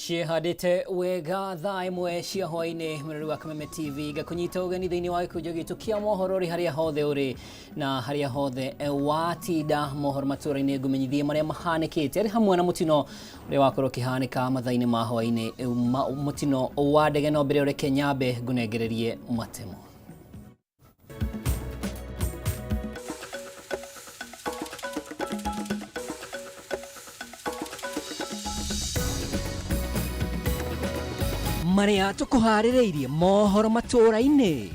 Ciĩhandĩte wega thaa 1 cia hwainĩ, mwĩrori wa Kameme TV, ngakũnyita ũgeni thĩinĩ wa gĩkunjo gitũ kĩa mohoro ũrĩ harĩa hothe ũrĩ na harĩa hothe watinda. Mohoro matũra-inĩ ngũmenyithie marĩa mahanĩkĩte arĩ hamwe na mũtino ũrĩa wakorwo ũkĩhanĩka mathaa-inĩ ma hwainĩ, mũtino wa ndege. No mbere ũreke nyambe ngũnengererie matemo. Marĩa tũkũharĩrĩirie mohoro matũra-inĩ: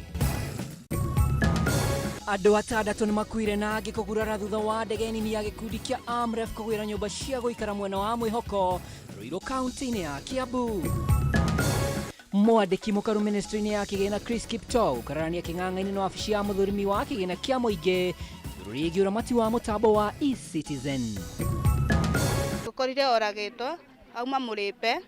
andũ 6 nĩ makuire na angĩ kũgurara thutha wa ndege nini ya gĩkundi kĩa Amref kũgwĩra nyũmba cia gũikara mwena wa Mwĩhoko, Ruiru, kaunti-inĩ ya Kiambu. Mwandĩki mũkaru ministry-inĩ ya kĩgĩna Chris Kiptoo gũkararania kĩng'ang'a-inĩ na wabici ya mũthũrimi wa kĩgĩna kĩa mũingĩ igũrũ rĩgiĩ ũramati wa mũtambo wa eCitizen. Tũkorire oragĩtwo auma mũrĩmbe.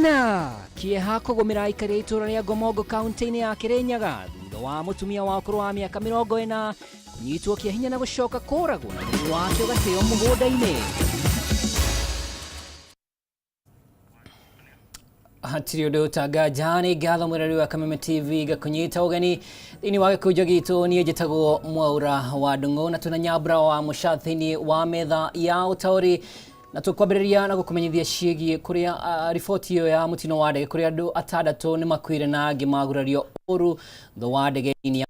Na kĩeha kũgũmĩra aikari a itũũra rĩa Ngomongo kaunti-inĩ ya Kĩrĩnyaga thutha wa mũtumia wa ũkũrũ wa mĩaka 40 kũnyitwo kĩa hinya na gũcoka kũragwo na mwĩrĩ wake ũgateo mũgũnda-inĩ. Hatirĩ ũndũ ũtanganja. Nĩ ngatho mwĩrori wa Kameme TV, ngakũnyita ũgeni thĩinĩ wa gĩkũnjo gitũ. Niĩ njĩtagwo Mwaura wa Ndung'u na twĩna Nyambura wa Mũca thĩinĩ wa metha ya ũtaũri, na tũkwambĩrĩria na gũkũmenyithia ciĩgiĩ kũrĩa riboti ĩyo ya mũtino wa ndege kũrĩa andũ 6 nĩ makuire na angĩ magurario ũru thutha wa ndege nini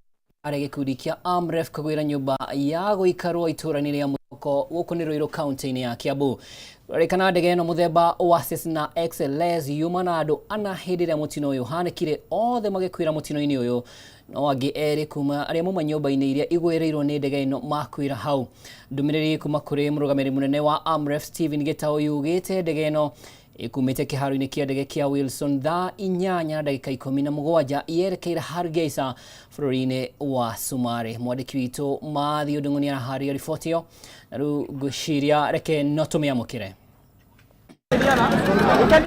arĩa gĩkundi kĩa Amref kũgwĩra nyũmba ya gũikarwo itũũra-inĩ rĩa Mwĩhoko, gũkũ nĩ Ruiru, kaunti-inĩ ya Kiambu. Rarĩkana ndege ĩno mũthemba wa Cessna XLS yuma na andũ 4 hĩndĩ ĩrĩa mũtino ũyũ ũhanĩkire, othe magĩkuĩra mũtino-inĩ ũyũ, no angĩ 2 kuma arĩa mauma nyũmba-inĩ iria igwĩrĩirwo nĩ ndege ĩno makuĩra hau. Ndũmĩrĩri kuma kũrĩ mũrũgamĩrĩri mũnene wa Amref Stephen Gitau yugĩte ndege ĩno ĩkumĩte kĩharo-inĩ kĩa ndege kĩa Wilson thaa 8:17 yerekeire Hargeisa bũrũri-inĩ wa Somalia. Mwandĩki witũ Matthew Ndung'u nĩ araharĩria riboti ĩyo na rĩu ngwĩciria reke no tũmĩamũkĩre.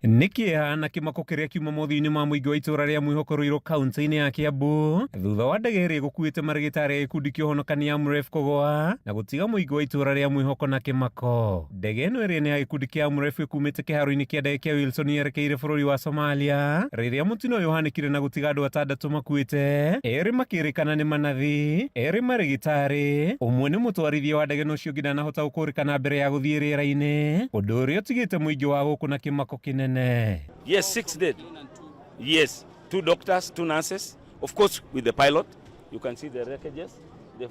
Nĩ kĩeha na kĩmako kĩrĩa kiuma mothiũ-inĩ ma mũingĩ wa itũũra rĩa Mwĩhoko, Ruiru, kaunti-inĩ ya Kiambu, thutha wa ndege ĩrĩa ĩgũkuĩte marĩgĩtarĩ a gĩkundi kĩa ũhonokania Amref kũgũa na gũtiga mũingĩ wa itũũra rĩa Mwĩhoko na kĩmako. Ndege ĩno ĩrĩa nĩ ya gĩkundi kĩa Amref ĩkumĩte kĩharo-inĩ kĩa ndege kĩa Wilson yerekeire bũrũri wa Somalia rĩrĩa mũtino ũyũ ũhanĩkire na gũtiga andũ 6 makuĩte, 2 makĩrĩkana nĩ manathi, 2 marĩgĩtarĩ, ũmwe nĩ mũtwarithia wa ndege na ũcio ũngĩ ndanahota gũkũrĩkana mbere ya gũthiĩ rĩera-inĩ, ũndũ ũrĩa ũtigĩte mũingĩ wa gũkũ na kĩmako kĩnene. Yes, 6 dead. Yes, 2 doctors, 2 nurses, of course with the pilot. You can see the wreckages. The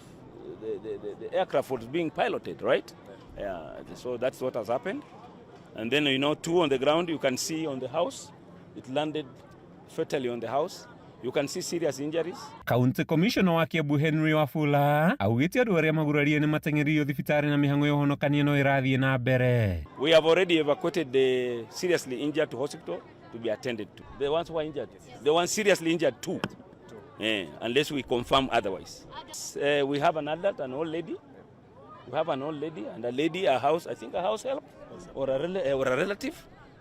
aircraft was being piloted, right? Yeah, so that's what has happened. And then, 2 on the ground, you can see on the house. It landed fatally on the house. You can see serious injuries. County Commissioner wa Kiambu Henry Wafula augĩte andũ arĩa magurarie nĩ mateng'eririo thibitarĩ na mĩhang'o ya ũhonokania no ĩrathiĩ na mbere. We have already evacuated the seriously injured to hospital to be attended to. The ones who are injured, the ones seriously injured 2. Yeah, unless we confirm otherwise. We have an adult, an old lady. We have an old lady and a lady, a house, I think a house help or a relative.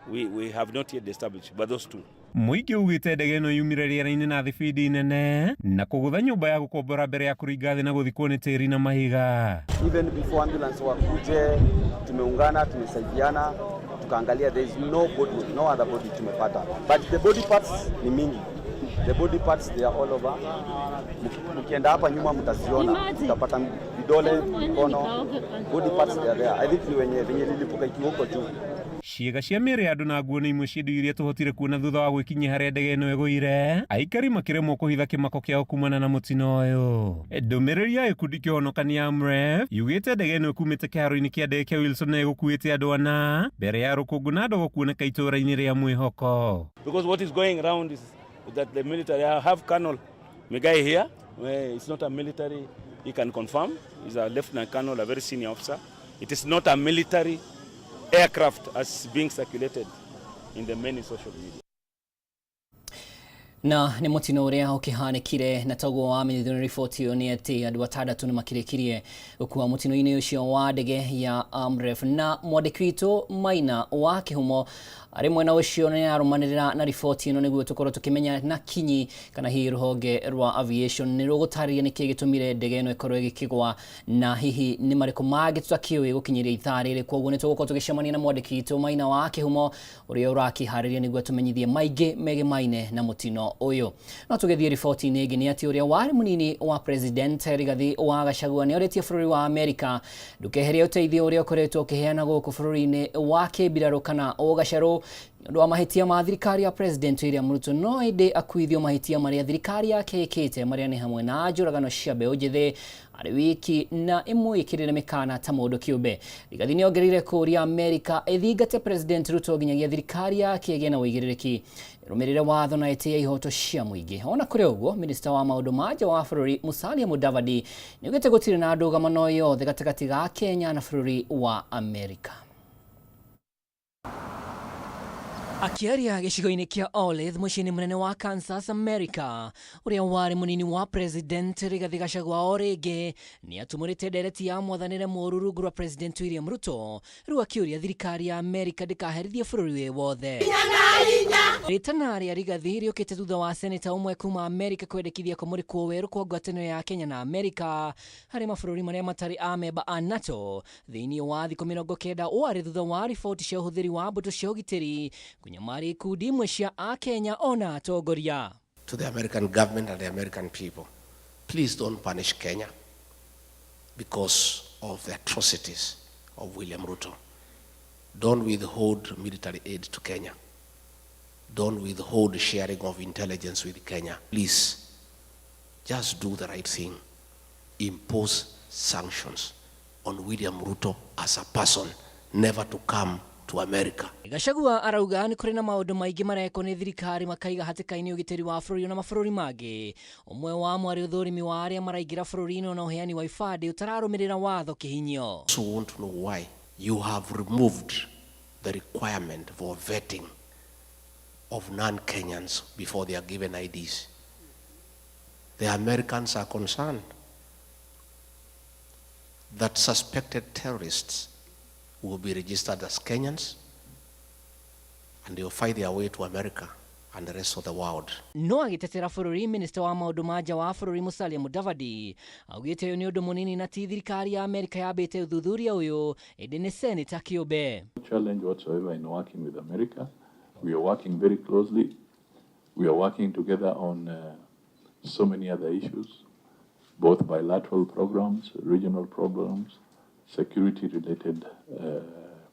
We have not yet established, but those 2. Mũingĩ ugĩte ndege ĩno yumire rĩera-inĩ na thibindi nene na kũgũtha nyũmba ya gũkombora mbere ya kũringa thĩ na gũthikwo nĩ tĩri na mahiga. Even before ambulance wakuje, tumeungana, tumesaidiana, tukaangalia there is no body, no other body tumepata. But the body parts ni mingi. The body parts they are all over. Mkienda hapa nyuma mtaziona, mtapata vidole, mikono, body parts they are there. I think ni wenye lilipuka ikiwa huko juu. Ciĩga cia mĩĩrĩ ya andũ na nguo nĩ imwe cia indo iria tũhotire kuona thutha wa gwĩkinyia harĩa ndege ĩno ĩgũire. Aikari makĩremwo kũhitha kĩmako kĩao kumana na mũtino ũyũ. Ndũmĩrĩri ya gĩkundi kĩa ũhonokania Amref yugĩte ndege ĩno ĩkumĩte kĩharo-inĩ kĩa ndege kĩa Wilson na ĩgũkuĩte andũ 4 mbere ya rũkũngũ na ndogo kuoneka itũũra-inĩ rĩa Mwĩhoko. Because what is going round is that the military have Colonel Migai here. It's not a military, he can confirm. He's a lieutenant colonel, a very senior officer. It is not a military aircraft as being circulated in the many social media. Na nĩ mũtino ũrĩa ũkĩhanĩkire na toguo wamenyithio nĩ riboti ĩyo nĩ atĩ andũ atandatũ nĩ makĩrĩkirie gũkua mũtino-inĩ ũcio wa ndege ya Amref. Na mwandĩki witũ Maina wa Kĩhumo arĩ mwena ũcio nĩ arũmanĩrĩra na riboti ĩno nĩguo tũkorwo tũkĩmenya na kinyi kana hihi rũhonge rwa aviation nĩ rũgũtarĩria nĩkĩ gĩtũmire ndege ĩno ĩkorwo ĩgĩkĩgwa na hihi nĩ marĩkũ mangĩ tũtakĩũĩ gũkinyĩria ithaa rĩrĩ. Koguo nĩ tũgũkorwo tũgĩcemania na mwandĩki witũ Maina wa Kĩhumo ũrĩa ũrakĩharĩria nĩguo atũmenyithie maingĩ megemaine na mũtino ũyũ. No tũgĩthiĩ riboti-inĩ ĩngĩ nĩ atĩ ũrĩa warĩ mũnini wa President Rigathi wa Gachagua nĩ orĩtie bũrũri wa Amerika ndũkeherie ũteithio ũrĩa ũkoretwo ũkĩheana gũkũ bũrũri-inĩ wa kĩmbirarũ kana ũgacerũ nĩ ũndũ wa mahĩtia ma thirikari ya President William Ruto, no ĩndĩ akuithio mahĩtia marĩa thirikari yake ĩkĩte marĩa nĩ hamwe na njũragano cia mbeũ njĩthĩ arĩ wiki na ĩmwĩkĩrĩre mĩkana ta mũndũ kĩũmbe. Rigathi nĩ ongereire kũũria Amerika ĩthingate President Ruto nginyagia thirikari yake ĩgĩe na ũigĩrĩrĩki, ĩrũmĩrĩre watho na ĩtĩe ihoto cia mũingĩ. Ona kũrĩ ũguo, minista wa maũndũ ma nja wa bũrũri Musalia Mudavadi nĩaugĩte gũtirĩ na ndũgamano yothe gatagatĩ ga Kenya na bũrũri wa Amerika. Akĩaria gĩcigo-inĩ kĩa Olathe mũciĩ-inĩ mũnene wa Kansas, America, ũrĩa warĩ mũnini wa President Rigathi Gachagua o rĩngĩ nĩ atumũrĩte ndereti ya mwathanĩre mũũru rungu rwa President William Ruto, rĩu akĩũria thirikari ya Amerika ndĩkaherithie bũrũri wĩ wothe. Rĩtana rĩa Rigathi rĩũkĩte thutha wa seneta ũmwe kuma Amerika kwendekithia kũmũrĩkwo werũ kwa ngwatanĩro ya Kenya na Amerika harĩ mabũrũri marĩa matarĩ amemba a NATO thĩinĩ wa thikũ 90, ũũ arĩ thutha wa riboti cia ũhũthĩri wa mbũtũ cia ũgitĩri kũnyamaria ikundi imwe cia Akenya ona atongoria. To the American government and the American people, please don't punish Kenya because of the atrocities of William Ruto. Don't withhold military aid to Kenya. Don't withhold sharing of intelligence with Kenya. Please, just do the right thing. Impose sanctions on William Ruto as a person, never to come to America. Gachagua arauga nĩ kũrĩ na maũndũ maingĩ marekwo nĩ thirikari makaiga hatĩka-inĩ ũgitĩri wa bũrũri na mabũrũri mangĩ, ũmwe wamo arĩ ũthũrimi wa arĩa maraingĩra bũrũri-inĩ na ũheani wa ibandĩ ũtararũmĩrĩra watho kĩhinyio. So we want to know why you have removed the requirement for vetting of non-Kenyans before they are given IDs. The Americans are concerned that suspected terrorists will be registered as Kenyans and they will find their way to America and the rest of the world. No agĩtetera bũrũri, minista wa maũndũ ma nja wa bũrũri Musalia Mudavadi augĩte ũyũ nĩ ũndũ mũnini na ti thirikari ya Amerika yambĩte ũthuthuria ũyũ ĩndĩ nĩ seneta kĩũmbe. Challenge whatsoever in working with America. We are working very closely. We are working together on so many other issues, both bilateral programs, regional programs, security-related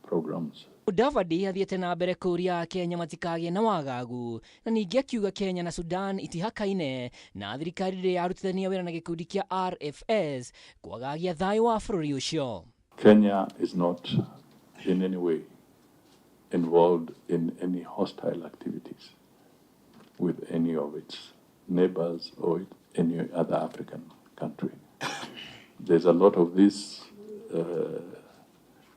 programs. Mudavadi athiĩte na mbere kũũria Akenya matikagĩe na wagagu na ningĩ akiuga Kenya na Sudan itihakaine na thirikari ndĩrĩ yarutithania wĩra na gĩkundi kĩa RFS kwagagia thayũ wa bũrũri ũcio. Kenya is not in any way involved in any hostile activities with any of its neighbors or any other African country. There's a lot of this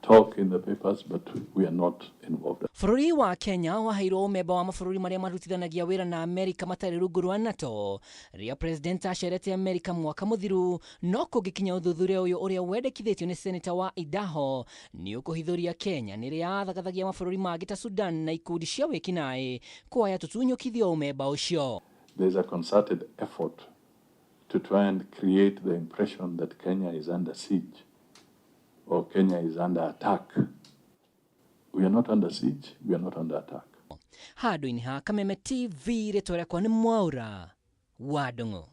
talk in the papers, but we are not involved. Bũrũri wa Kenya waheirwo ũmemba wa mabũrũri marĩa marutithanagia wĩra na Amerika matarĩ rungu rwa NATO rĩrĩa president acerete Amerika mwaka mũthiru, no kũngĩkinya ũthuthuria ũyũ ũrĩa wendekithĩtio nĩ seneta wa Idaho nĩ ũkũhithũria Kenya nĩ ĩrĩa yathagathagia mabũrũri mangĩ ta Sudan na ikundi cia wĩkinaĩ kwaya tũtunyũkithio ũmemba ũcio. There's a concerted effort to try and create the impression that Kenya is under siege or Kenya is under attack. We are not under siege, we are not under attack. Handũ-inĩ ha Kameme TV, rĩtwa rĩakwa nĩ Mwaura wa Ndung'u.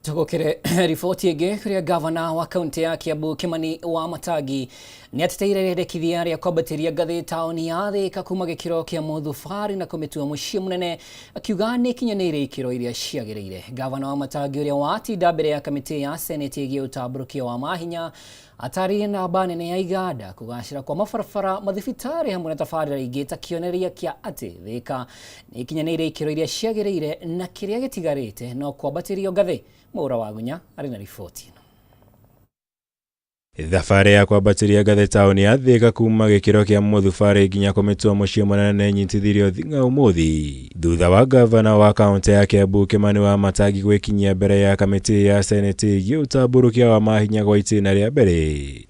Tugukire riboti ĩngĩ kũrĩa gavana wa kaunti ya Kiambu Kimani wa Matangi nĩ ateteire rĩendekithia rĩa kwambatĩria ngathĩ taũni ya Thika kuma gĩkĩro kĩa mũthubarĩ na kũmĩtua mũciĩ mũnene, akiuga nĩ ikinyanĩire ikĩro iria ciagĩrĩire. Gavana wa Matangi ũrĩa watinda mbere ya kamĩtĩ ya seneti ĩgiĩ ũtambũrũkia wa mahinya atarĩrie namba nene ya iganda, kũgacĩra kwa mabarabara, mathibitarĩ hamwe na tabarĩra ingĩ ta kĩonereria kĩa atĩ Thika nĩ ikinyanĩire ikĩro iria ciagĩrĩire na kĩrĩa gĩtigarĩte no kwambatĩrio ngathĩ. Mwaura wa Gunya arĩ na riboti ĩno. Thabarĩ ya kwambatĩria ngathĩ taũni ya Thika kuma gĩkĩro kĩa mũthubarĩ nginya kũmĩtua mũciĩ mũnene nĩnyitithirio thing'a ũmũthĩ thutha wa gavana wa kaũntĩ ya Kiambu Kimani Wamatangi gwĩkinyia mbere ya kamĩtĩ ya seneti ĩgiĩ ũtambũrũkia wa mahinya gwa itĩna rĩa mbere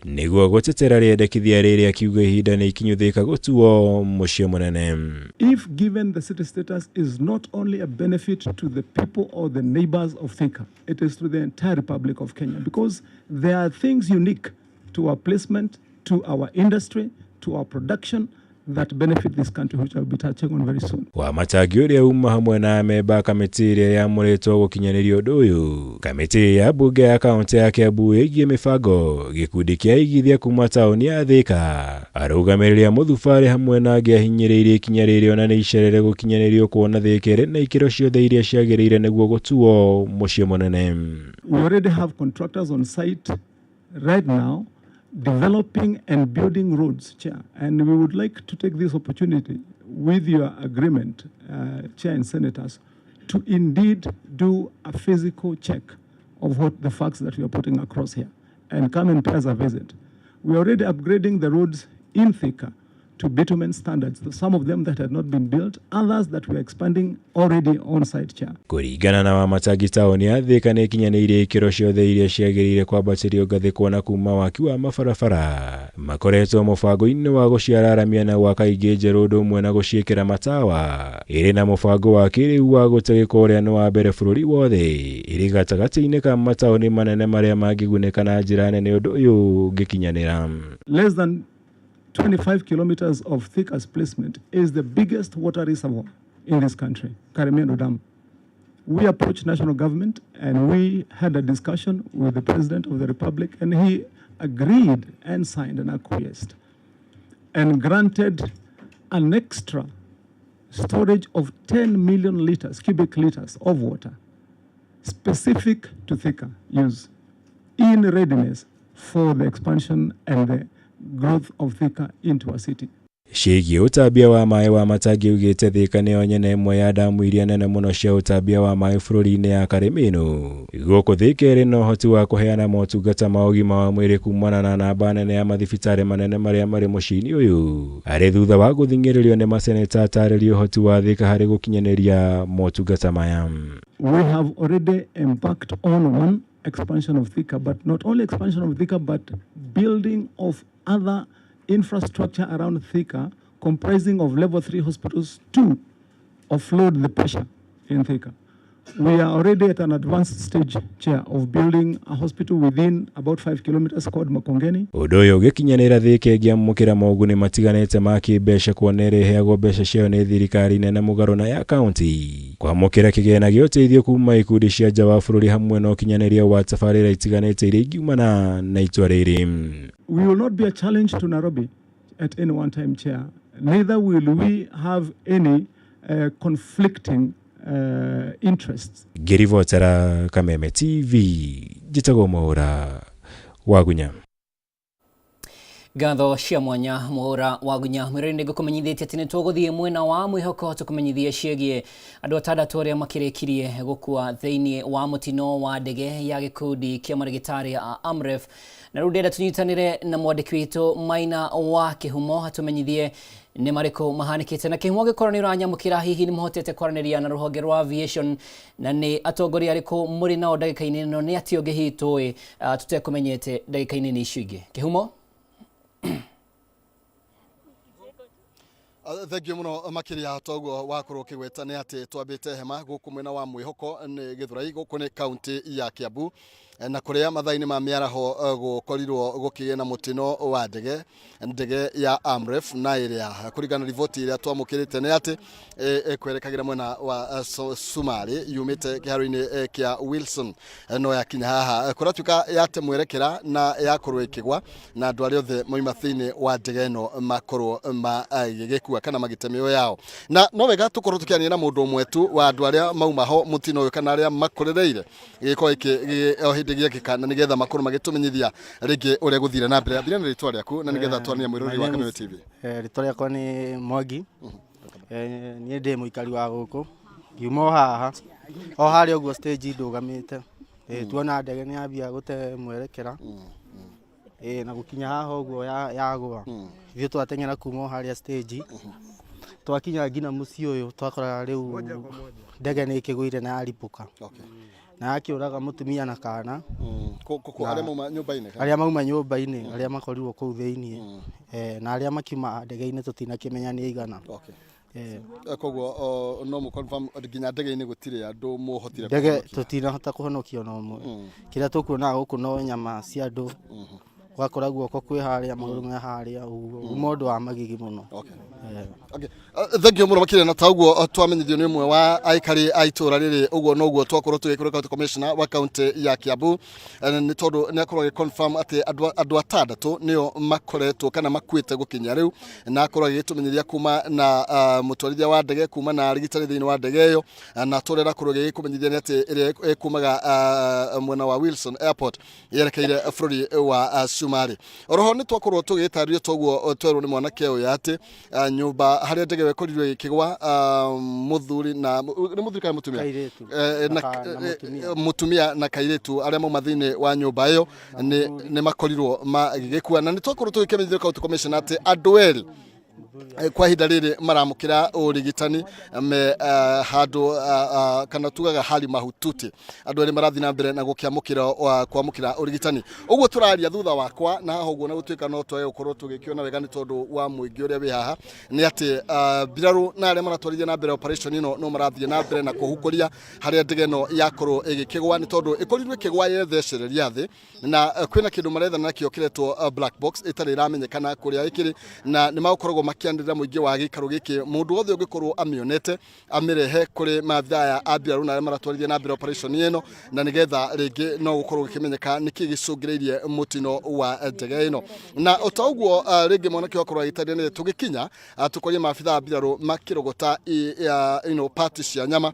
nĩguo gũtetera rĩendekithia rĩrĩ akiuga ihinda nĩ ikinyu Thika gũtuo mũciĩ mũnene. If given the city status is not only a benefit to the people or the neighbors of Thika, it is to the entire Republic of Kenya, because there are things unique to our placement, to our industry, to our production that benefit this country, which I'll be touching on very soon. Wamatangi ũrĩa uma hamwe na amemba a kamĩtĩ ĩrĩa yamũrĩtwo gũkinyanĩria ũndũ ũyũ. Kamĩtĩ ya mbunge ya kaũntĩ ya Kiambu ĩgiĩ mĩbango, gĩkundi kĩa aigithia kuma taũni ya Thika, arũgamĩrĩri a mũthubarĩ hamwe na angĩ ahinyĩrĩirie ikinya rĩrĩ ona nĩ icerere gũkinyanĩrio kuona Thika ĩrĩ na ikĩro ciothe iria ciagĩrĩire nĩguo gũtuo mũciĩ mũnene. We already have contractors on site right now developing and building roads, Chair. And we would like to take this opportunity with your agreement, Chair and Senators, to indeed do a physical check of what the facts that we are putting across here and come and pay us a visit. We are already upgrading the roads in Thika to bitumen standards, some of them that had not been built, others that we are expanding already on site, Chair. Kũringana na Wamatangi taũni ya Thika nĩ ĩkinyanĩirie ikĩro ciothe iria ciagĩrĩire kwambatĩrio ngathĩ kuona kuma waki wa mabarabara makoretwo mũbango-inĩ wa gũciararamia na gwaka ingĩ njerũ ũndũ ũmwe na gũciĩkĩra matawa ĩrĩ na mũbango wa kĩrĩu wa gũte gĩko ũrĩa nĩ wa mbere bũrũri wothe ĩrĩ gatagatĩ-inĩ ka mataũni manene marĩa mangĩgunĩka na njĩra nene ũndũ ũyũ ũngĩkinyanĩra. Less than 25 kilometers of Thika's placement is the biggest water reservoir in this country, Karemeno Dam. We approached national government and we had a discussion with the President of the Republic, and he agreed and signed and acquiesced and granted an extra storage of 10 million liters, cubic liters of water specific to Thika use in readiness for the expansion and the growth of Thika into a city. Ciĩgiĩ ũtambia wa maĩ Wamatangi augĩte Thika nĩyo nyene ĩmwe ya damu iria nene mũno cia ũtambia wa maĩ bũrũri-inĩ ya Karĩmĩnũ. Gũkũ Thika ĩrĩ na ũhoti wa kũheana motungata ma ũgima wa mwĩrĩ kumana na namba nene ya mathibitarĩ manene marĩa marĩ mũciĩ-inĩ ũyũ. Arĩ thutha wa gũthing'ĩrĩrio nĩ maseneta atarĩrie ũhoti wa Thika harĩ gũkinyanĩria motungata maya. We have already embarked on one expansion of Thika, but not only expansion of Thika, but building of other infrastructure around Thika, comprising of level 3 hospitals to offload the pressure in Thika. We are already at an advanced stage, Chair, of building a hospital within about 5 kilometers called Makongeni. Ũndũ ũyũ ũgĩkinyanĩra Thika ĩngĩamũkĩra moguni matiganĩte ma kĩmbeca kuona ĩrĩa ĩheagwo mbeca ciayo nĩ thirikari nene mũgarũ na ya kaũntĩ kwamũkĩra kĩgĩna gĩa ũteithio kuma ikundi cia nja wa bũrũri hamwe na ũkinyanĩria wa tabarĩra itiganĩte iria ingiumana na itua rĩrĩ. We will not be a challenge to Nairobi at any one time, Chair. Neither will we have any conflicting interests. Ngĩribotera Kameme TV, njĩtagwo Mwaũra Wagunya. Ngatho cia mwanya Mwaũra Wagunya. Mwĩrori nĩ ngũkũmenyithĩtie atĩ nĩ tũgũthiĩ mwena wa mwĩhoko tũkũmenyithie ciĩgiĩ andũ atandatũ arĩa makĩrĩkirie gũkua thĩinĩ wa mũtino wa ndege ya gĩkundi kĩa marĩgĩtarĩ a Amref. Na rĩu ndĩrenda tũnyitanĩre na mwandĩki witũ Maina wa Kĩhumo atũmenyithie nĩ marĩkũ mahanĩkĩte. Na Kĩhumo, angĩkorwo nĩ ũranyamũkĩra, hihi nĩ mũhotete kwaranĩria na rũhonge rwa aviation na nĩ atongoria arĩkũ mũrĩ nao ndagĩka-inĩ ĩno? Nĩ atĩ ũngĩ hihi tũĩ tũtekũmenyete ndagĩka-inĩ icio ingĩ? Kĩhumo. Thengiũ mũno makĩria. Toguo wakorwo ũkĩgweta nĩ atĩ twambĩte hema gũkũ mwena wa mwĩhoko nĩ Gĩthũrai, gũkũ nĩ kaunti ya Kiambu, na kũrĩa mathaa-inĩ ma mĩaraho gũkorirwo gũkĩgĩa na mũtino wa ndege ya Amref, na ĩrĩa kũringana na riboti ĩrĩa twamũkĩrĩte nĩ atĩ ĩkwerekagĩra mwena wa Sumarĩ yumĩte kĩharo-inĩ kĩa Wilson, no yakinya haha kũratuĩka yate mwerekera na yakorwo ĩkĩgwa, na andũ arĩa othe mauma thĩinĩ wa ndege ĩno makorwo magĩgĩkua kana magĩte mĩoyo yao. Na no wega tũkorwo tũkĩaria na mũndũ ũmwe tu wa andũ arĩa mauma ho mũtino ũyũ kana arĩa makorereire gĩko gĩkĩ o hĩndĩ gĩekĩka, na nĩgetha makorwo magĩtũmenyithia rĩngĩ ũrĩa gũthire na mbere. Ambĩrĩria na rĩtwa rĩaku na nĩgetha twanie mwĩroreri wa Kameme TV. Rĩtwa rĩakwa nĩ Mwangi. Niĩ ndĩ mũikari wa gũkũ, ngiuma o haha o harĩa ũguo stage ndũgamĩte. Tuona ndege nĩ yambia gũte mwerekera. Ĩĩ, na gũkinya haha ũguo yagũa, ithuĩ twateng'era kuma o harĩa stage, twakinya nginya mũciĩ ũyũ twakora rĩu ndege nĩ ĩkĩgũire na yaribũka na yakĩũraga mũtumia na kana. Arĩa mauma nyũmba-inĩ? Arĩa mauma nyũmba-inĩ, arĩa makorirwo kũu thĩiniĩ, na arĩa makiuma ndege-inĩ tũtinakĩmenya nĩ aigana. Koguo no mũ confirm nginya ndege-inĩ gũtirĩ andũ mũhotire ndege kũhonokia? Tũtinahota kũhonokia ona ũmwe. Kĩrĩa tũkuonaga gũkũ no nyama cia andũ, ũgakora guoko kwĩ harĩa, magũrũ me harĩa, ũguo uma ũndũ wa magigi mũno. Okay. Thank you mũno makĩria, na ta ũguo twamenyithio nĩ ũmwe wa aikari a itũra rĩrĩ, ũguo noguo twakorwo tũgĩkũrĩ county commissioner wa county ya Kiambu, nĩ tondũ nĩ akorwo agĩ confirm atĩ andũ atandatũ nĩo makoretwo kana makuĩte gũkinya rĩu, na akorwo agĩgĩtũmenyithia kuma na mũtwarithia wa ndege, kuma na arigitani thĩinĩ wa ndege ĩyo, na tũrĩa arakorwo agĩgĩkũmenyithia nĩ atĩ ĩrĩa ĩkumaga mwena wa Wilson Airport yerekeire bũrũri wa Cumarĩ. Oroho nĩ twakorwo tũgĩtarĩrio toguo twerwo nĩ mwanake ũyũ atĩ nyũmba harĩa ndege ĩyo ĩkorirwo ĩkĩgwa, mũthuri na nĩ mũthuri kana mũtumia? Kairĩtu. Na mũtumia na kairĩtu arĩa mauma thĩinĩ wa nyũmba ĩyo nĩ makorirwo magĩgĩkua, na nĩ twakorwo tũgĩkĩmenyithio county commissioner atĩ andũ erĩ kwa ihinda rĩrĩ maramũkĩra ũrigitani me handũ kana tugaga hali mahututi, andũ erĩ marathiĩ na mbere na gũkĩamũkĩra kwamũkĩra ũrigitani. Ũguo tũraria thutha wakwa na haha ũguo, na gũtuĩka no twage gũkorwo tũgĩkĩona wega nĩ tondũ wa mũingĩ ũrĩa wĩ haha, nĩ atĩ mbirarũ na arĩa maratwarithia na mbere operation ĩno no marathiĩ na mbere na kũhukũria harĩa ndege ĩno yakorwo ĩgĩkĩgwa, nĩ tondũ ĩkorirwo ĩkĩgwa yethecereria thĩ, na kwĩna kĩndũ marethana nakĩo kĩretwo black box ĩtarĩ ĩramenyekana kũrĩa ĩkĩrĩ, na nĩ magũkoragwo makĩanĩrĩra mũingĩ wa gĩikaro gĩkĩ mũndũ wothe ũngĩkorwo amĩonete amĩrehe kũrĩ maabithaa aya a mbirarũ na arĩa maratwarithia na mbere operation ĩno, na nĩgetha rĩngĩ no gũkorwo gĩkĩmenyeka nĩkĩ gĩcũngĩrĩirie mũtino wa ndege ĩno. Na o ta ũguo rĩngĩ mwanake wakorwo agĩtarĩria nĩ tũgĩkinya tũkorie maabithaa a mbirarũ makĩrogota parts cia nyama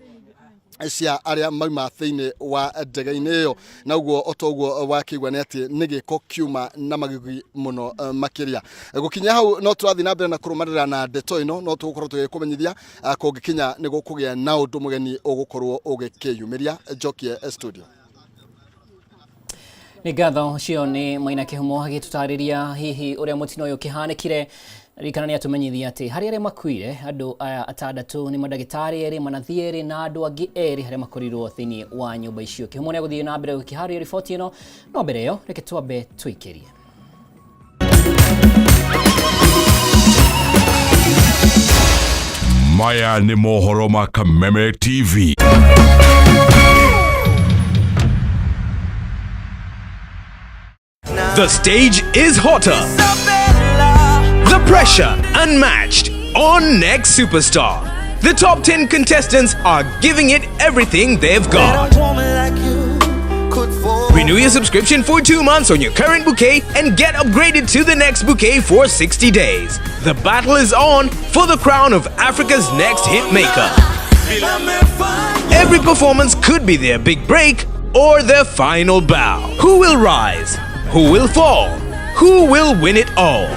cia arĩa mauma thĩinĩ wa ndege-inĩ ĩyo, na ũguo o ta ũguo wakĩigua nĩ atĩ nĩ gĩko kiuma na magigi mũno makĩria. Gũkinya hau no tũrathiĩ na mbere na kũrũmanĩrĩra na ndeto ĩno, no tũgũkorwo tũgĩkũmenyithia kũngĩkinya nĩ gũkũgĩa na ũndũ mũgeni ũgũkorwo ũgĩkĩyumĩria. Njokie studio. Nĩ ngatho cio nĩ Maina Kĩhumo agĩtũtarĩria hihi ũrĩa mũtino ũyũ ũkĩhanĩkire. Ririkana nĩ atũmenyithia atĩ harĩ arĩa makuire, andũ aya atandatũ nĩ mandagĩtarĩ erĩ, manathi erĩ na andũ angĩ erĩ arĩa makorirwo thĩinĩ wa nyũmba icio. Kĩhumo nĩ agũthiĩ na mbere gũkĩharĩria riboti ĩno, no mbere ĩyo reke twambe tũikĩrie. Maya nĩ mohoro ma Kameme TV. The stage is hotter. The pressure unmatched on Next Superstar. The top 10 contestants are giving it everything they've got. Renew your subscription for 2 months on your current bouquet and get upgraded to the next bouquet for 60 days. The battle is on for the crown of Africa's next hit maker. Every performance could be their big break or their final bow. Who will rise? Who will fall? Who will win it all?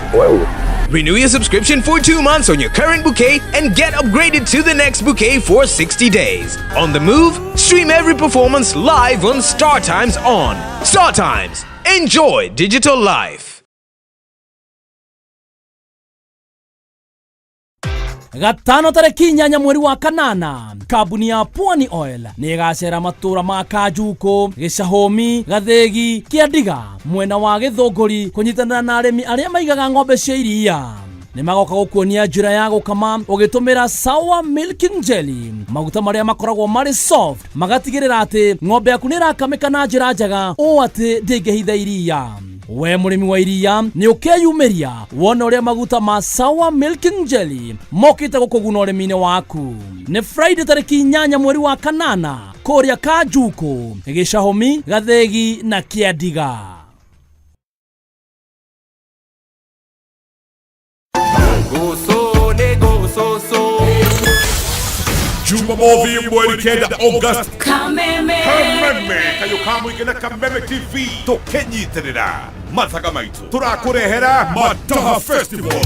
Renew your subscription for 2 months on your current bouquet and get upgraded to the next bouquet for 60 days. On the move, stream every performance live on Star Times On. Star Times, enjoy digital life. Gatano tarĩki 8 mweri wa kanana, kambuni ya Pwani Oil nĩ ĩgacera matũra ma Kanjuku, Gĩcahũmi, Gathĩgi, Kĩandiga mwena wa Gĩthũngũri kũnyitanĩra na arĩmi arĩa maigaga ng'ombe cia iria. Nĩ magoka gũkuonia njĩra ya gũkama ũgĩtũmĩra Sour Milking Jelly, maguta marĩa makoragwo marĩ soft magatigĩrĩra atĩ ng'ombe yaku nĩ ĩrakamĩka na njĩra njega ũũ atĩ ndĩngĩhitha iria. We mũrĩmi wa iria nĩ ũkeyumĩria wone ũrĩa maguta ma Sour Milking Jelly mokĩte gũkũguna ũrĩmi-inĩ waku. Nĩ Friday tarĩki 8 mweri wa kanana kũrĩa Kanjuku, Gĩcahũmi, Gathĩgi na Kĩandiga. Jumamothi mweri 9 August, Kameme. Kameme kayo ka mũingĩ na Kameme TV tũkĩnyitĩrĩra mathaga maitũ tũrakũrehera Mataha Festival.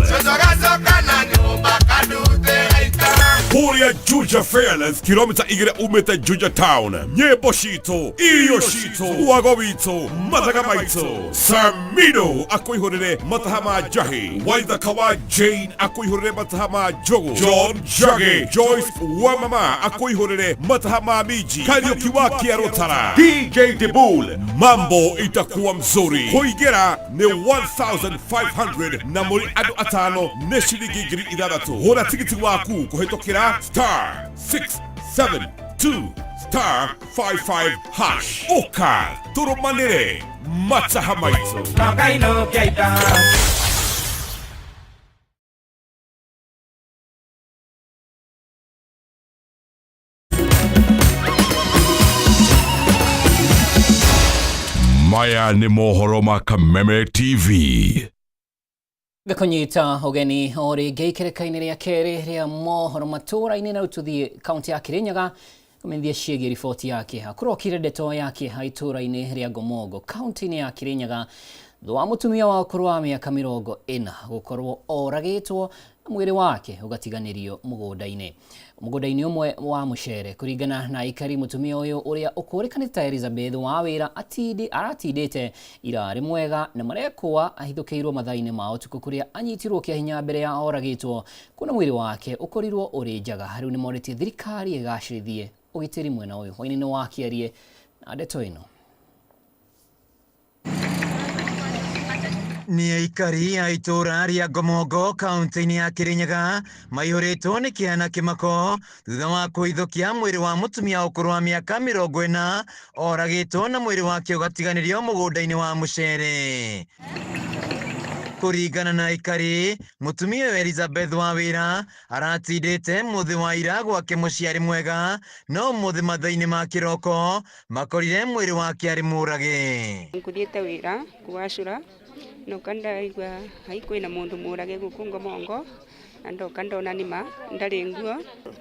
Kũrĩa Juja Fairlands, kilomita 2 umĩte Juja Town. Nyĩmbo citũ, irio citũ, wago witũ, mathaga maitũ. Samido akũihũrĩre mataha ma njahi, Waithaka wa Jane akũihũrĩre mataha ma njogu, John Njagi, Joyce wa mama akũihũrĩre mataha ma minji, Kariũki wa Kĩarũtara, DJ Dibul, mambo itakuwa mzuri. Kũingĩra nĩ 1500 na mũrĩ andũ 5 nĩ ciringi 6000. Hũra tigiti waku kũhĩtũkĩra star 672 star 55 hash. Ũka tũrũmanĩre mataha maitũ. Maya nĩ mohoro ma Kameme TV. Gĩkũnyita ũgeni o rĩngĩ ikereka-inĩ rĩa kerĩ rĩa mohoro matũra-inĩ, na rĩu tũthiĩ kaunti ya Kirinyaga kũmenyithia ciĩgiĩ riboti ya kĩeha. Kũrokire ndeto ya kĩeha itũra-inĩ rĩa Ngomongo kaunti-inĩ ya Kirinyaga thutha wa mũtumia wa ũkũrũ wa mĩaka 40 gũkorwo oragĩtwo na mwĩrĩ wake ũgatiganĩrio mũgũnda-inĩ ũmwe wa mũcere. Kũringana na aikari, mũtumia ũyũ ũrĩa ũkũrĩkanĩte ta Elizabeth wa wĩra aratindĩte ira mwega na marekũa ahithũkĩirwo mathaa-inĩ ma ũtukũ kũrĩa anyitirwo kĩa hinya mbere ya oragĩtwo, kuona mwĩrĩ wake ũkorirwo ũrĩ njaga. Rĩu nĩmorĩtie thirikari ĩgacĩrithie ũgitĩri mwena ũyũ. Hwaĩ-inĩ wa kĩarie na ndeto ĩno. Nĩ aikari a itũra rĩa Ngomongo kaunti-inĩ ya Kirinyaga maihũrĩtwo nĩ kĩeha na kĩmako thutha wa kũhithũkia mwĩrĩ wa mũtumia ũkũrũ wa mĩaka 40 oragĩtwo na mwĩrĩ wake ũgatiganĩrio mũgũnda-inĩ wa mũcere. Kũringana na aikari, mũtumia ũyũ Elizabeth wa wĩra aratindĩte mũthĩ wa ira gwake mũciari mwega, no ũmũthĩ mathaa-inĩ ma kĩroko makorire mwĩrĩ wake arĩ mũrage. Ngũthiĩte wĩra kũgacũra noka ndaigua hai kwĩna mũndũ mũrage gũkũ Ngomongo na ndoka ndona nĩma ndarĩ nguo.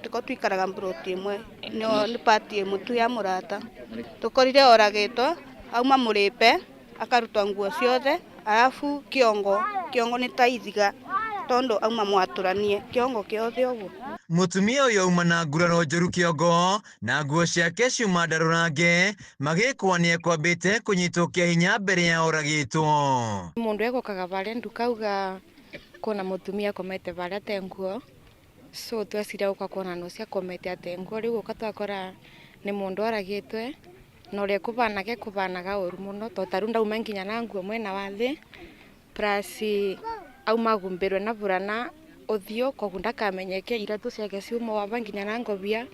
Tũko tuikaraga mburoti ĩmwe nĩ pati ĩmwe tu ya mũrata. Tũkorire oragĩtwo auma mũrĩpe akarutwo nguo ciothe, arabu kĩongo nĩ ta ithiga tondu auma mwatũranie kĩongo kĩothe ũguo. Mũtumia ũyũ auma na nguraro njũru kĩongo na nguo ciake ciuma ndarũrange, magĩkwa nĩ ekwambĩte kũnyitwo kĩa hinya mbere ya oragĩtwo. Mũndũ egũkaga barĩa ndukauga kuona mũtumia akomete barĩa ate nguo, so tweciria gũka kuona nũcio akomete ate nguo, rĩu gũka twakora nĩ mũndũ oragĩtwe na ũrĩa ekũbanaga ekũbanaga ũru mũno to tarĩu ndauma nginya na nguo mwena wa thĩ plus auma agumbĩrwe na burana ũthiũ koguo ndakamenyeke, iratũ ciake ciuma waba nginya na ngobia,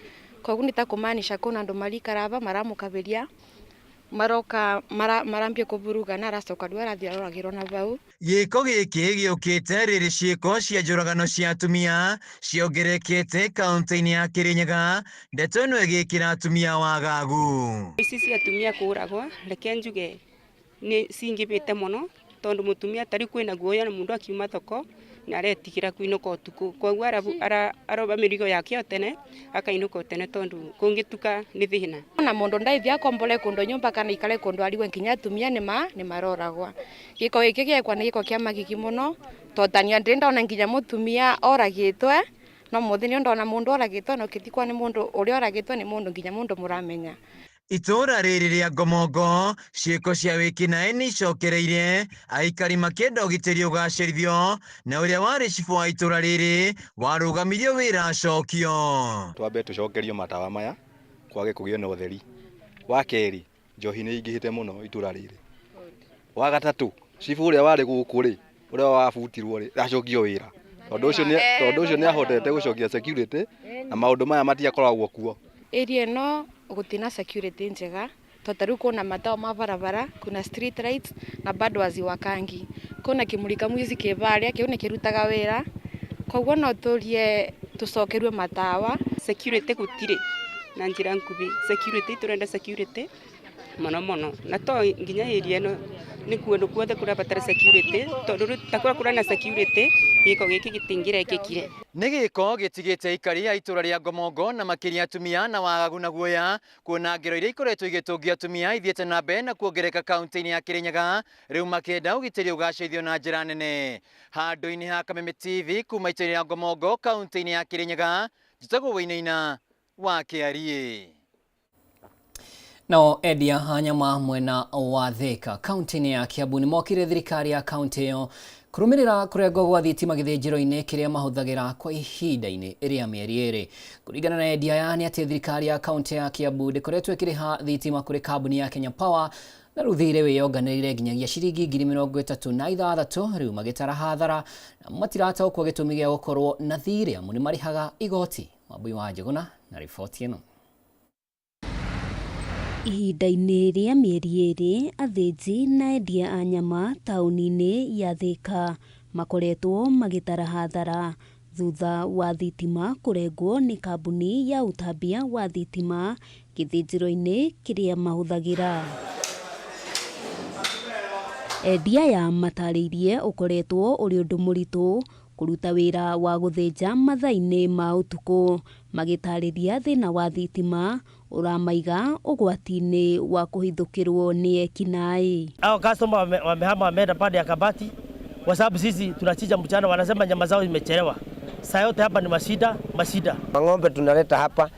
koguo nĩ ta kũmaanisha kwĩna andũ marikara aba maramũkabĩria maroka marambia kũvurugana aracoka rĩu arathiĩ aroragĩrwo na bau. Gĩko gĩkĩ gĩũkĩte rĩrĩ ciĩko cia njũragano cia atumia ciongerekete kaunti-inĩ ya Kirinyaga, ndeto ĩno ĩgĩkĩra atumia wagagu. Ici cia atumia kũragwo reke njuge nĩ cingĩbĩte mũno tondu mũtumia tarĩu kwĩna guoya na mũndũ akiuma thoko na aretigĩra kũinũka ũtukũ, koguo aroba mĩrigo yake o tene akainũka o tene tondu kũngĩtuka nĩ thĩna. Na mũndũ ndaithia akombole kũndũ nyũmba kana ikare kũndũ ariwe nginya atumia nĩ maroragwa. Gĩko gĩkĩ gĩekwa nĩ gĩko kĩa magigi mũno to tania ndĩ ndona nginya mũtumia oragĩtwe, no mũthĩ nĩ ndona mũndũ oragĩtwe no kĩthikwa nĩ mũndũ ũrĩa oragĩtwe nĩ mũndũ nginya mũndũ mũramenya. Itũra rĩrĩ rĩa Ngomongo ciĩko cia wĩkinaĩ nĩ icokereire aikari makĩenda ũgitĩri ũgacĩrithio na ũrĩa warĩ cibũ wa itũra rĩrĩ warũgamirio wĩra acokio. Twambe tũcokerio matawa maya kwage kũgĩe na ũtheri. Wa kerĩ, njohi nĩ ingĩhĩte mũno itũra rĩrĩ. Wa gatatũ, cibũ ũrĩa warĩ gũkũ rĩ, ũrĩa wabutirwo rĩ, acokio wĩra tondũ ũcio nĩ ahotete gũcokia security na maũndũ maya matiakoragwo kuo. Area ĩno gũtina security njega to tarĩu kuna matao ma barabara, kuna street lights na bado haziwakangi, kuna kimulika mwizi kĩbarĩa kĩu nĩ kĩrutaga wĩra, koguo no tũrie tũcokerwe matawa. Security gũtirĩ na njĩra nguhĩ, security tũrenda security mũno mũno na to nginya area ĩno nĩ kũndũ guothe kũrabatara security tondũ rĩu ta kũrĩa na security gĩko gĩkĩ gĩtingĩrekĩkire. Nĩ gĩko gĩtigĩte aikari a itũra rĩa Ngomongo na makĩria atumia na wagagu na guoya kuona ngero iria ikoretwo igĩtũngia atumia ithiĩte na mbere na kuongereka kaunti-inĩ ya Kirinyaga, rĩu makĩenda ũgitĩri ũgacĩrithio na njĩra nene. Handũ-inĩ ha Kameme TV kuma itũra rĩa Ngomongo kaunti-inĩ ya Kirinyaga, Njĩtagwo Wainaina wa KRA. Nao endia a nyama mwena wa Thika kaunti-inĩ ya Kiambu nĩ mokire thirikari ya kaunti ĩyo kũrũmĩrĩra kũrengwo gwa thitima gĩthĩnjĩro-inĩ kĩrĩa mahũthagĩra kwa ihinda-inĩ rĩa mĩeri 2. Kũringana na endia aya nĩ atĩ thirikari ya kaunti ya Kiambu ndĩkoretwo ĩkĩrĩha thitima kũrĩ kambuni ya Kenya Power na rĩu thirĩ wĩyonganĩrĩire nginyagia ciringi 36,000 rĩu magĩtara hathara na matirataũkwo gĩtũmi gĩa gũkorwo na thirĩ amu nĩ marĩhaga igoti. Wambui wa Njũgũna na riboti ĩno. Ihinda-inĩ rĩa mĩeri 2 athĩnji na endia a nyama taũni-inĩ ya Thika makoretwo magĩtara hathara thutha wa thitima kũrengwo nĩ kambuni ya ũtambia wa thitima gĩthĩnjĩro-inĩ kĩrĩa mahũthagĩra. Endia aya matarĩirie ũkoretwo ũrĩ ũndũ mũritũ kũruta wĩra wa gũthĩnja mathaa-inĩ ma ũtukũ magĩtarĩria thĩna wa thitima ũramaiga ũgwati-inĩ wa kũhithũkĩrwo nĩ ekinaĩ. Hao customer wamehama wameenda pande ya Kabati kwa sababu sisi tunachinja mchana, wanasema nyama zao zimechelewa. Saa yote hapa ni mashida mashida. Mang'ombe tunaleta hapa,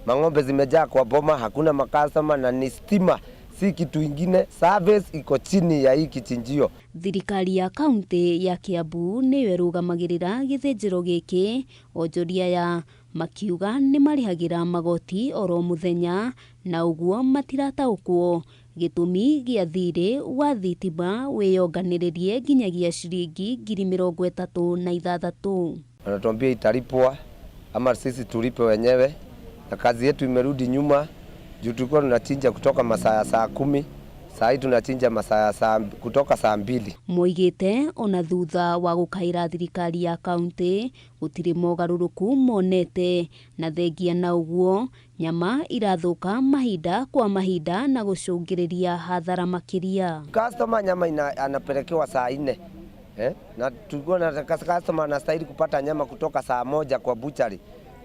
mang'ombe zimejaa kwa boma, hakuna makastoma na ni stima, si kitu ingine. Service iko chini ya hii kichinjio. Thirikari ya kaunti ya Kiambu nĩyo ĩrũgamagĩrĩra gĩthĩnjĩro gĩkĩ, onjoria aya makiuga nĩ marĩhagĩra magoti oro mũthenya na ũguo matirataũkwo gĩtũmi gĩa thirĩ wa thitima wĩyonganĩrĩrie nginyagia ciringi 36,000. Wanatuambia italipwa ama sisi tulipe wenyewe, na kazi yetu imerudi nyuma juu tulikuwa tunachinja kutoka masaa ya saa 10, saa hii tunachinja masaa ya saa kutoka saa 2. Moigĩte ona thutha wa gũkaĩra thirikari ya kaunti gũtirĩ mogarũrũku monete, na thengia na ũguo nyama irathũka mahinda kwa mahinda na gũcũngĩrĩria hathara makĩria. Customer nyama anapelekewa saa 4. Na tulikuwa na customer anastahili kupata nyama kutoka saa 1 kwa butchery.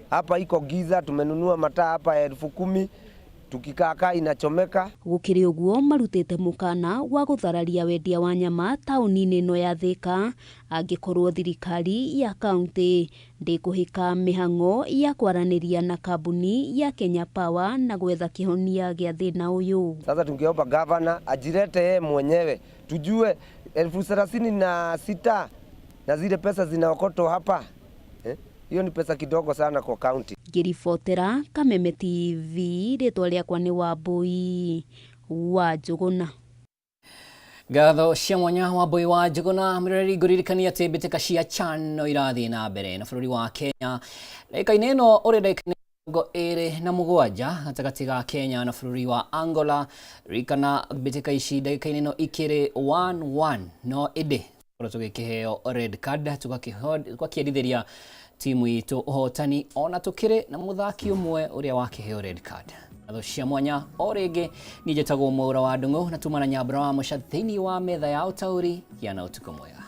Hapa iko giza, tumenunua mataa hapa 10,000, tukikaa inachomeka. Gũkĩrĩ ũguo marutĩte mũkana wa gũthararia wendia wa nyama taũni-inĩ ĩno ya Thika angĩkorwo thirikari ya kaunti ndĩkũhĩka mĩhang'o ya kwaranĩria na kambuni ya Kenya Power na gwetha kĩhonia gĩa thĩna ũyũ. Sasa tungeomba governor ajirete yeye mwenyewe, tujue 36,000 na zile pesa zinaokotwa hapa, hiyo ni pesa kidogo sana kwa county. Ngĩribotera Kameme TV, rĩtwa rĩakwa nĩ Wambui wa Njũgũna. Ngatho cia mwanya Wambui wa Njũgũna. Mũroreri, ngũririkania atĩ mbĩtĩka cia CHAN no irathiĩ na mbere na bũrũri wa Kenya ndagĩka-inĩ ĩno ũrĩ ndagĩka 27 gatagatĩ ga Kenya na bũrũri wa Angola. Ririkana mbĩtĩka ici ndagĩka-inĩ ĩno ikĩrĩ 1-1, no ĩndĩ tũkorwo tũgĩkĩheo red card tũgakĩendithĩria timu itũ ũhotani ona tũkĩrĩ na mũthaki ũmwe ũrĩa wakĩheo red card. Ngatho cia mwanya o rĩngĩ, niĩ njĩtagwo Mwaura wa Ndung'u na tuma na Nyambura wa Mũca thĩinĩ wa metha ya ũtaũri. Gĩa na ũtukũ mwega.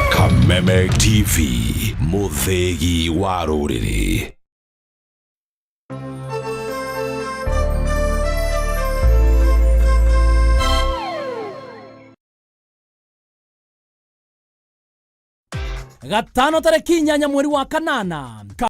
Kameme TV, mũthĩgi wa rũrĩrĩ. Gatano tarĩki 8 mweri wa kanana.